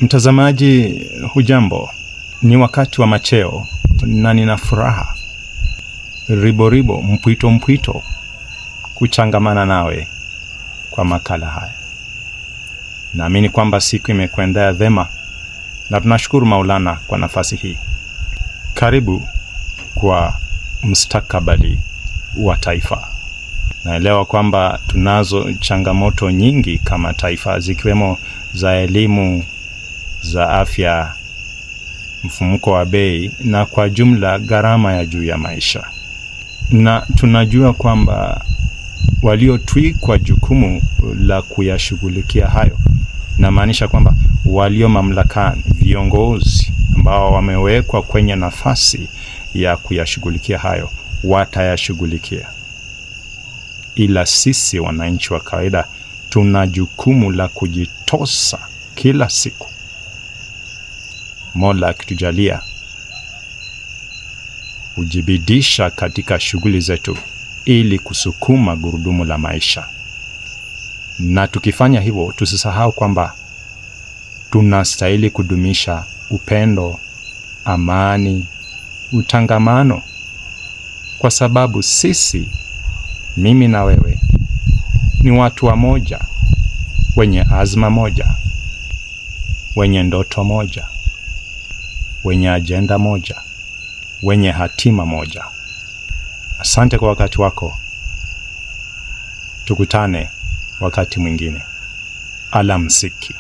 Mtazamaji, hujambo? Ni wakati wa macheo na nina furaha riboribo, mpwito mpwito kuchangamana nawe kwa makala haya. Naamini kwamba siku imekwendea vema na tunashukuru Maulana kwa nafasi hii. Karibu kwa mustakabali wa taifa. Naelewa kwamba tunazo changamoto nyingi kama taifa, zikiwemo za elimu, za afya, mfumuko wa bei na kwa jumla gharama ya juu ya maisha. Na tunajua kwamba waliotwikwa jukumu la kuyashughulikia hayo, namaanisha kwamba walio mamlakani, viongozi ambao wamewekwa kwenye nafasi ya kuyashughulikia hayo, watayashughulikia. Ila sisi wananchi wa kawaida tuna jukumu la kujitosa kila siku, Mola akitujalia, kujibidisha katika shughuli zetu ili kusukuma gurudumu la maisha. Na tukifanya hivyo, tusisahau kwamba tunastahili kudumisha upendo, amani, utangamano, kwa sababu sisi, mimi na wewe, ni watu wa moja, wenye azma moja, wenye ndoto moja, wenye ajenda moja, wenye hatima moja. Asante kwa wakati wako. Tukutane wakati mwingine. Alamsiki.